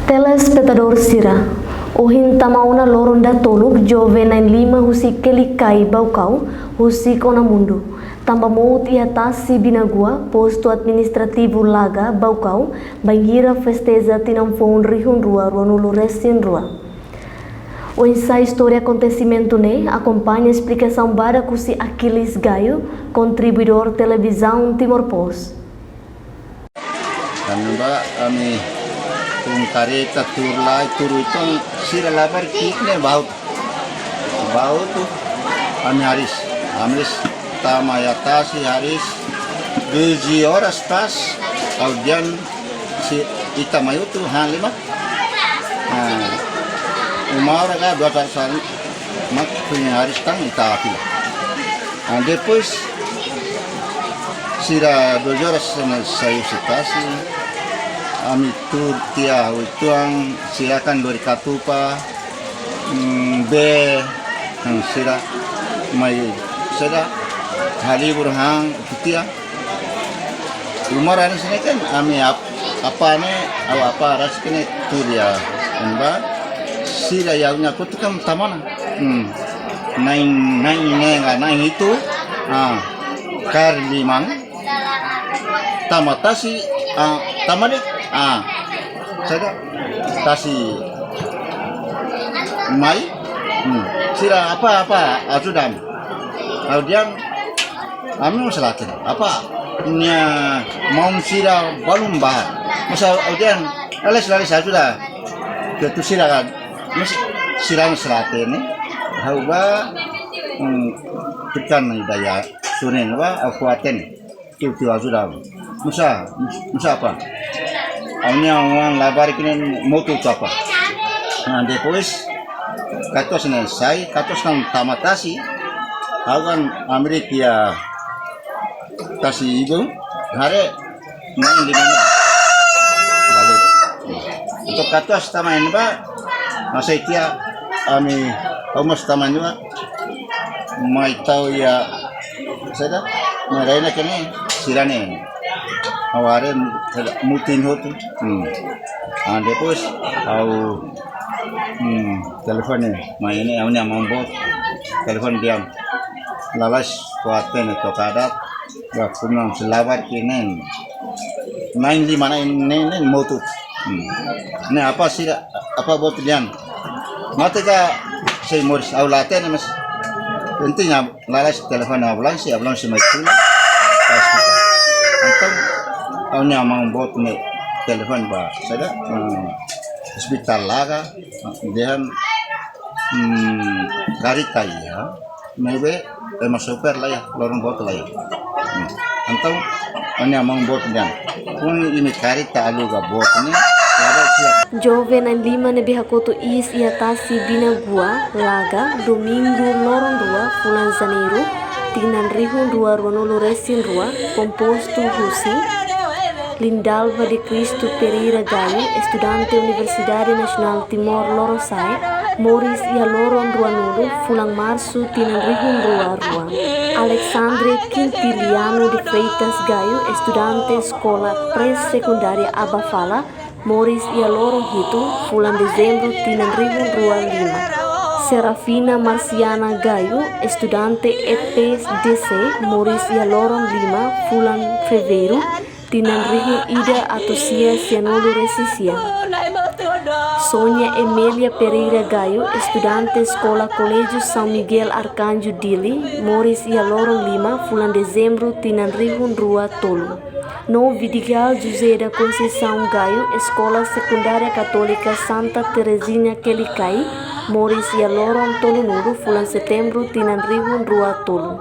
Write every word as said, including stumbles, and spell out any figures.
Telespetadór sira, ohin tama ona loron datoluk joven na'in lima husi Kelikai Baucau, husi Kona Mundu, tanba mout iha tasi Binagua, postu administrativu Laga, Baucau, bainhira festeja tinan foun rihun rua ruanulu resin rua. Oinsá istória akontesimentu ne'e, akompaña esplikasaun badak husi Aquiles Gayo, kontribuidór Televizaun Timor Post. Tanba ami tun kareta tuur lai, tuur uitoan, sira labarik ki'ik ne'e bau. Bau tu ami hariis. Ami hariis tama iha tasi hariis doze horas pas, ha'u dehan se ita mai hotu han liman. Ah, uma hora ka dua horas, mak punya hariis tan ita fila. Ah, depois sira doze horas ne'e sai husi tasi, ami tuur tiha uitoan, sira kan lori katupa, mm, bee, mm, sira mai, sira halibur han tiha. Uma hora ne'e sini kan ami ap-, apá ne'e, ha'u apá rasik ne'e tuur iha, tanba sira iha ha'u-nia kotuk kan tama ona. Hmm. Na'in, na'in neen ka na'in hitu. Ah. Kaer liman. Tama tasi, ah, tama de'it. Ah. Saida? Tasi mai. Hmm. Sira apá, apá, ajuda. Ha'u dehan, ami mós la hatene. Apá, nia maun sira balun bá. Mós ha'u dehan, lalais, lalais, ajuda. Ke tu sira kan. Mós sira mós la hatene. Ha'u bá, hmm, pikan ida iha sorin ne'ebá, ha'u fó-hatene. Tiu, tiu, ajuda. Nusá, nusá apá? Ha'u-nia oan labarik ne'e mout hotu apá. Nah, depois, katuas ne'e sai, katuas kan tama tasi. Ha'u kan amrik iha tasi ibun, haree, main di mana? Balik. Entaun katuas tama iha ne'ebá, masih tiha ami, ha'u mós tama iha ne'ebá, mai tau iha saida, mai rai ona kene, sira ne'e. Ha'u haree, saida, mutin hotu. Hmm. Ah, depois, ha'u, hmm, telefone, mai ne'e, ha'u-nia maun boot, telefone dehan. Lalais, fó-hatene to'o karik, ba kunam selabar kene. Na'in lima na'in neen, neen mout hotu. Hmm. Ne'e apá sira, apá boot dehan. Mate ka sei moris, ha'u la hatene mas. Intinya, lalais telefone ambulánsia, ambulánsia mai tun. Pas kita. Entaun, ha'u-nia maun boot ne'e telefone ba, saida, hmm, ospitál Laga, dehan, hmm, kareta iha. Maibé, ema sopir la iha, loron boot la iha. Hmm. Entaun, ha'u-nia maun boot dehan. Kun imi kareta aluga boot ne'e, ya ada siap. Joven na'in lima ne'ebé hakotu iis iha tasi Binagua, Laga, Domingu, loron rua, fulan Janeiru, tinan rihun rua ruanulu resin rua, kompostu husi Lindalva de Cristo Pereira Gayo, estudante Universidade Nasionál Timor Lorosa'e, moris iha loron ruanulu, fulan Marsu, tinan rihun rua rua. Alexandre Quintiliano de Freitas Gayo, estudante Eskola Pré-Sekundária Abafala, moris iha loron hitu, fulan Dezembru, tinan rihun rua lima. Serafina Marciana Gayo, estudante E P D C, moris iha loron lima, fulan Fevereiru, tinan rihun ida atus sia sianulu resin sia. Sonia Emelia Pereira Gayo, estudante Eskola Koléjiu São Miguel Arcanjo Dili, moris iha loron lima, fulan Dezembru, tinan rihun rua tolu. No Vidigal José da Conceição Gayo, Eskola Sekundária Katólika Santa Terezinha Kelikai, moris iha loron tolunulu, fulan Setembru, tinan rihun rua tolu.